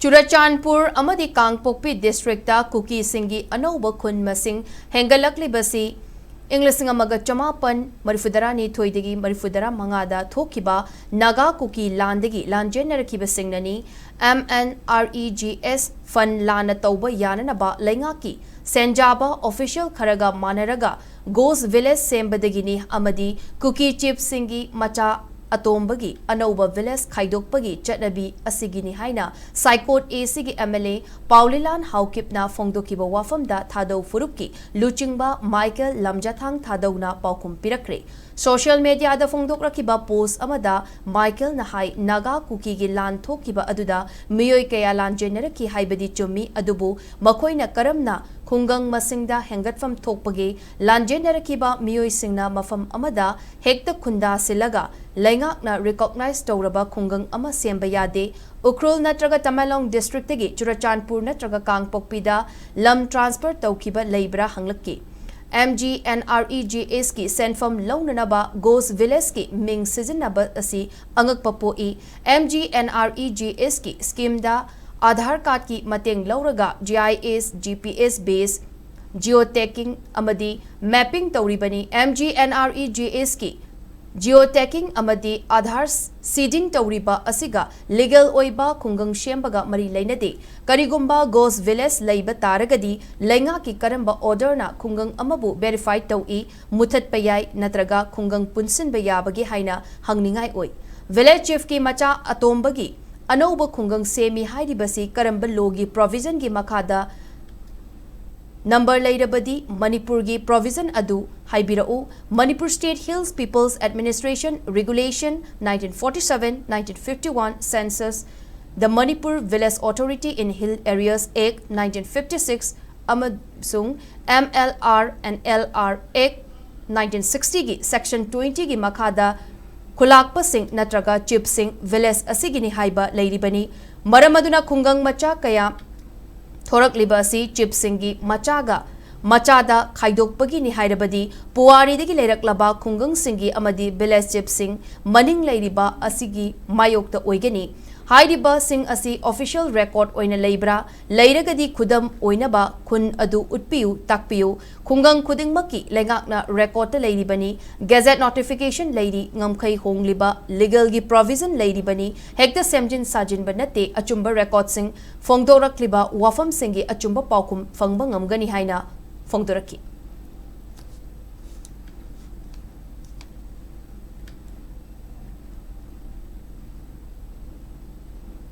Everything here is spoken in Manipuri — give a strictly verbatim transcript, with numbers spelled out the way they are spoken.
ꯆꯨꯔꯆꯥꯟꯄꯨꯔ ꯑꯃꯗꯤ ꯀꯥꯡꯄꯣꯛꯄꯤ ꯗꯤꯁꯇ꯭ꯔꯤꯛꯇ ꯀꯨꯀꯤꯁꯤꯡꯒꯤ ꯑꯅꯧꯕ ꯈꯨꯟ ꯃꯁꯤꯡ ꯍꯦꯟꯒꯠꯂꯛꯂꯤꯕꯁꯤ ꯏꯪ ꯂꯤꯁꯤꯡ ꯑꯃꯒ ꯆꯃꯥꯄꯟ ꯃꯔꯤꯐꯨꯇꯔꯥꯅꯤꯊꯣꯏꯗꯒꯤ ꯃꯔꯤꯐꯨꯇꯔꯥꯃꯉꯥꯗ ꯊꯣꯛꯈꯤꯕ ꯅꯥꯒꯥ ꯀꯨꯀꯤ ꯂꯥꯟꯗꯒꯤ ꯂꯥꯟꯖꯦꯟꯅꯔꯛꯈꯤꯕꯁꯤꯡꯅꯅꯤ꯫ M N R E G S ꯐꯟ ꯂꯥꯟꯅ ꯇꯧꯕ ꯌꯥꯅꯅꯕ ꯂꯩꯉꯥꯛꯀꯤ ꯁꯦꯟꯖꯥꯕ ꯑꯣꯐꯤꯁꯤꯌꯦꯜ ꯈꯔꯒ ꯃꯥꯟꯅꯔꯒ ꯒꯣꯁ ꯚꯤꯂꯦꯖ ꯁꯦꯝꯕꯗꯒꯤꯅꯤ ꯑꯃꯗꯤ ꯀꯨꯀꯤ ꯆꯤꯐꯁꯤꯡꯒꯤ ꯃꯆꯥ ꯑꯇꯣꯝꯕꯒꯤ ꯑꯅꯧꯕ ꯚꯤꯂꯦꯖ ꯈꯥꯏꯗꯣꯛꯄꯒꯤ ꯆꯠꯅꯕꯤ ꯑꯁꯤꯒꯤꯅꯤ ꯍꯥꯏꯅ ꯁꯥꯏꯀꯣꯠ ꯑꯦ ꯁꯤꯒꯤ ꯑꯦꯝ ꯑꯦꯜ ꯑꯦ ꯄꯥꯎꯂꯤꯂꯥꯟ ꯍꯥꯎꯀꯤꯞꯅ ꯐꯣꯡꯗꯣꯛꯈꯤꯕ ꯋꯥꯐꯝꯗ ꯊꯥꯗꯧ ꯐꯨꯔꯨꯞꯀꯤ ꯂꯨꯆꯤꯡꯕ ꯃꯥꯏꯀꯦꯜ ꯂꯝꯖꯥꯊꯥꯡ ꯊꯥꯗꯧꯅ ꯄꯥꯎꯈꯨꯝ ꯄꯤꯔꯛꯈ꯭ꯔꯦ꯫ ꯁꯣꯁꯤꯌꯦꯜ ꯃꯦꯗꯤꯌꯥꯗ ꯐꯣꯡꯗꯣꯛꯂꯛꯈꯤꯕ ꯄꯣꯁ ꯑꯃꯗ ꯃꯥꯏꯀꯦꯜꯅ ꯍꯥꯏ, ꯅꯥꯒꯥ ꯀꯨꯀꯤꯒꯤ ꯂꯥꯟ ꯊꯣꯛꯈꯤꯕ ꯑꯗꯨꯗ ꯃꯤꯑꯣꯏ ꯀꯌꯥ ꯂꯥꯟꯖꯦꯟꯅꯔꯛꯈꯤ ꯍꯥꯏꯕꯗꯤ ꯆꯨꯝꯃꯤ, ꯑꯗꯨꯕꯨ ꯃꯈꯣꯏꯅ ꯀꯔꯝꯅ ꯈꯨꯡꯒꯪ ꯃꯁꯤꯡꯗ ꯍꯦꯟꯒꯠꯐꯝ ꯊꯣꯛꯄꯒꯦ? ꯂꯥꯟꯖꯦꯟꯅꯔꯛꯈꯤꯕ ꯃꯤꯑꯣꯏꯁꯤꯡꯅ ꯃꯐꯝ ꯑꯃꯗ ꯍꯦꯛꯇ ꯈꯨꯟꯗꯥꯁꯤꯜꯂꯒ ꯂꯩꯉꯥꯛꯅ ꯔꯤꯀꯣꯛꯅꯥꯏꯖ ꯇꯧꯔꯕ ꯈꯨꯡꯒꯪ ꯑꯃ ꯁꯦꯝꯕ ꯌꯥꯗꯦ꯫ ꯎꯈ꯭ꯔꯨꯜ ꯅꯠꯇ꯭ꯔꯒ ꯇꯃꯦꯡꯂꯣꯡ ꯗꯤꯁꯇ꯭ꯔꯤꯛꯇꯒꯤ ꯆꯨꯔꯆꯥꯟꯄꯨꯔ ꯅꯠꯇ꯭ꯔꯒ ꯀꯥꯡꯄꯣꯛꯄꯤꯗ ꯂꯝ ꯇ꯭ꯔꯥꯟꯁꯐꯔ ꯇꯧꯈꯤꯕ ꯂꯩꯕ꯭ꯔꯥ ꯍꯪꯂꯛꯈꯤ꯫ M G N R E G ꯑꯦꯁꯀꯤ ꯁꯦꯟꯐꯝ ꯂꯧꯅꯅꯕ ꯒꯣꯁ ꯚꯤꯂꯦꯖꯀꯤ ꯃꯤꯡ ꯁꯤꯖꯤꯟꯅꯕ ꯑꯁꯤ ꯑꯉꯛꯄ ꯄꯣꯛꯏ꯫ M G N R E G ꯑꯦꯁꯀꯤ ꯁ꯭ꯀꯤꯝꯗ ꯑꯥꯙꯥꯔ ꯀꯥꯔꯗꯀꯤ ꯃꯇꯦꯡ ꯂꯧꯔꯒ G I S, G P S base geo tagging ꯑꯃꯗꯤ ꯃꯦꯞꯄꯤꯡ ꯇꯧꯔꯤꯕꯅꯤ꯫ M G N R E G ꯑꯦꯁꯀꯤ ꯖꯤꯑꯣ ꯇꯦꯒꯤꯡ ꯑꯃꯗꯤ ꯑꯥꯙꯥꯔ ꯁꯤꯗꯤꯡ ꯇꯧꯔꯤꯕ ꯑꯁꯤꯒ ꯂꯤꯒꯦꯜ ꯑꯣꯏꯕ ꯈꯨꯡꯒꯪ ꯁꯦꯝꯕꯒ ꯃꯔꯤ ꯂꯩꯅꯗꯦ꯫ ꯀꯔꯤꯒꯨꯝꯕ ꯒꯣꯁ ꯚꯤꯂꯦꯖ ꯂꯩꯕ ꯇꯥꯔꯒꯗꯤ ꯂꯩꯉꯥꯛꯀꯤ ꯀꯔꯝꯕ ꯑꯣꯔꯗꯔꯅ ꯈꯨꯡꯒꯪ ꯑꯃꯕꯨ ꯚꯦꯔꯤꯐꯥꯏ ꯇꯧꯏ, ꯃꯨꯊꯠꯄ ꯌꯥꯏ ꯅꯠꯇ꯭ꯔꯒ ꯈꯨꯡꯒꯪ ꯄꯨꯟꯁꯤꯟꯕ ꯌꯥꯕꯒꯦ ꯍꯥꯏꯅ ꯍꯪꯅꯤꯡꯉꯥꯏ ꯑꯣꯏ꯫ ꯚꯤꯂꯦꯖ ꯆꯤꯐꯀꯤ ꯃꯆꯥ ꯑꯇꯣꯝꯕꯒꯤ ꯑꯅꯧꯕ ꯈꯨꯡꯒꯪ ꯁꯦꯝꯃꯤ ꯍꯥꯏꯔꯤꯕꯁꯤ ꯀꯔꯝꯕ ꯂꯣꯒꯤ ꯄ꯭ꯔꯣꯚꯤꯖꯟꯒꯤ ꯃꯈꯥꯗ ꯅꯝꯕꯔ ꯂꯩꯔꯕꯗꯤ ꯃꯅꯤꯄꯨꯔꯒꯤ ꯄ꯭ꯔꯣꯚꯤꯖꯟ ꯑꯗꯨ ꯍꯥꯏꯕꯤꯔꯛꯎ꯫ Manipur State Hills People's Administration Regulation nineteen forty seven, nineteen fifty one, Census, the Manipur Village Authority in Hill Areas Act nineteen fifty six ꯑꯃꯁꯨꯡ M L R and L R Act nineteen sixty ꯒꯤ section twenty ꯒꯤ ꯃꯈꯥꯗ ꯈꯨꯂꯥꯛꯄꯁꯤꯡ ꯅꯠꯇ꯭ꯔꯒ ꯆꯤꯐꯁꯤꯡ ꯚꯤꯂꯦꯖ ꯑꯁꯤꯒꯤꯅꯤ ꯍꯥꯏꯕ ꯂꯩꯔꯤꯕꯅꯤ꯫ ꯃꯔꯝ ꯑꯗꯨꯅ ꯈꯨꯡꯒꯪ ꯃꯆꯥ ꯀꯌꯥ ꯊꯣꯔꯛꯂꯤꯕ ꯑꯁꯤ ꯆꯤꯐꯁꯤꯡꯒꯤ ꯃꯆꯥꯒ ꯃꯆꯥꯗ ꯈꯥꯏꯗꯣꯛꯄꯒꯤꯅꯤ ꯍꯥꯏꯔꯕꯗꯤ ꯄꯨꯋꯥꯔꯤꯗꯒꯤ ꯂꯩꯔꯛꯂꯕ ꯈꯨꯡꯒꯪꯁꯤꯡꯒꯤ ꯑꯃꯗꯤ ꯚꯤꯂꯦꯖ ꯆꯤꯐꯁꯤꯡ ꯃꯅꯤꯡ ꯂꯩꯔꯤꯕ ꯑꯁꯤꯒꯤ ꯃꯥꯌꯣꯛꯇ ꯑꯣꯏꯒꯅꯤ꯫ ꯍꯥꯏꯔꯤꯕꯁꯤꯡ ꯑꯁꯤ official record ꯑꯣꯏꯅ ꯂꯩꯕ꯭ꯔꯥ? ꯂꯩꯔꯒꯗꯤ ꯈꯨꯗꯝ ꯑꯣꯏꯅꯕ ꯈꯨꯟ ꯑꯗꯨ ꯎꯠꯄꯤꯌꯨ, ꯇꯥꯛꯄꯤꯌꯨ꯫ ꯈꯨꯡꯒꯪ ꯈꯨꯗꯤꯡꯃꯛꯀꯤ ꯂꯩꯉꯥꯛꯅ record ꯇ ꯂꯩꯔꯤꯕꯅꯤ, gazette notification ꯂꯩꯔꯤ, ꯉꯝꯈꯩ ꯍꯣꯡꯂꯤꯕ legal ꯒꯤ provision ꯂꯩꯔꯤꯕꯅꯤ, ꯍꯦꯛꯇ ꯁꯦꯝꯖꯤꯟ ꯁꯥꯖꯤꯟꯕ ꯅꯠꯇꯦ꯫ ꯑꯆꯨꯝꯕ record ꯁꯤꯡ ꯐꯣꯡꯗꯣꯔꯛꯂꯤꯕ ꯋꯥꯐꯝꯁꯤꯡꯒꯤ ꯑꯆꯨꯝꯕ ꯄꯥꯎꯈꯨꯝ ꯐꯪꯕ ꯉꯝꯒꯅꯤ ꯍꯥꯏꯅ ꯐꯣꯡꯗꯣꯔꯛꯈꯤ꯫